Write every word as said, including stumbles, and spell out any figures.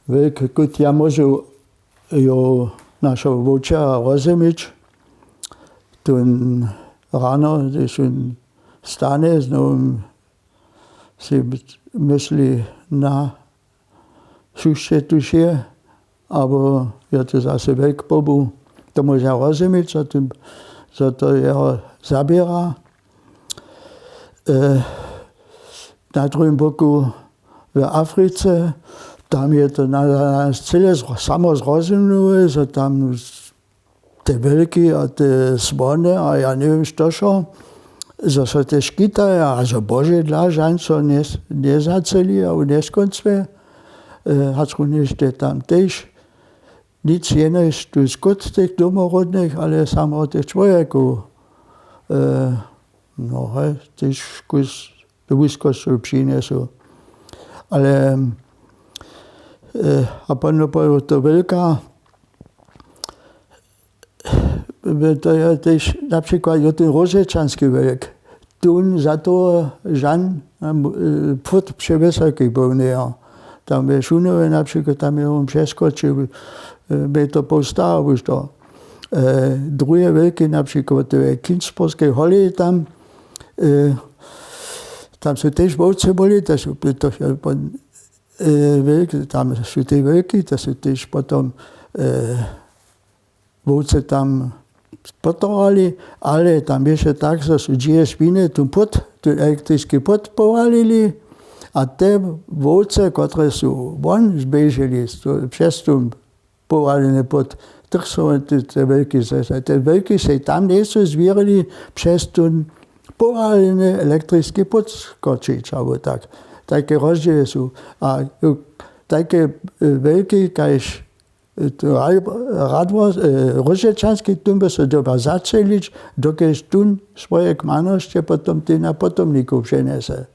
Wjelk kótk ja móžu jo našeho wowčera rozjemić, tón rano, hdyž wón stanje, znowu si mysli na sušće tušeje, abo jo to zase wjelk pobu. To móža rozjemić, zo to jeho zaběra. Na druhim boku w Africe, tam je to na nas cyle samo zrozumliwe, zo tam te wjelki a te słony a ja njewěm što wšo, zo so te škitaja a zo bože dla žańco njezaceli a w njeskonctwje, hač runjež te tam tež nic jenož tu skót tych domorodnych, ale samo tych čłowjekow, no hej, tež kus do wuskosćow přinjesu. Ale a ponno pojo to wjelka, to je tež na přikład jo ten róžečanski wjelk. Tón za to žan płót přewjesoki był njejo. Tam we šunowje na přikład, tam je wón přeskočił, bě to połstało już to. Druhe wjelke na přikład we kinsburskej holi tam, tam su tež wowce byli, to su to tam su tej wjelki, to su tež potom wowce tam potorali. Ale tam běše tak, zo su dźije swinje tu płót, tu elektriski płót powalili, a te wowce, kotrež su won zběžili přez tón powaleny płót, tych su te wjelki zesaj te wjelki sej tam njejsu zwěrili přez tón powaleny elektriski płót skočić abo tak. Tajke rozdźěle su. A tajke wjelki kaž radło, róžečanski, tón by so dyrbjał zaćělić, dokelž tón swoje kmanosće potom tej na potomnikow přenjese.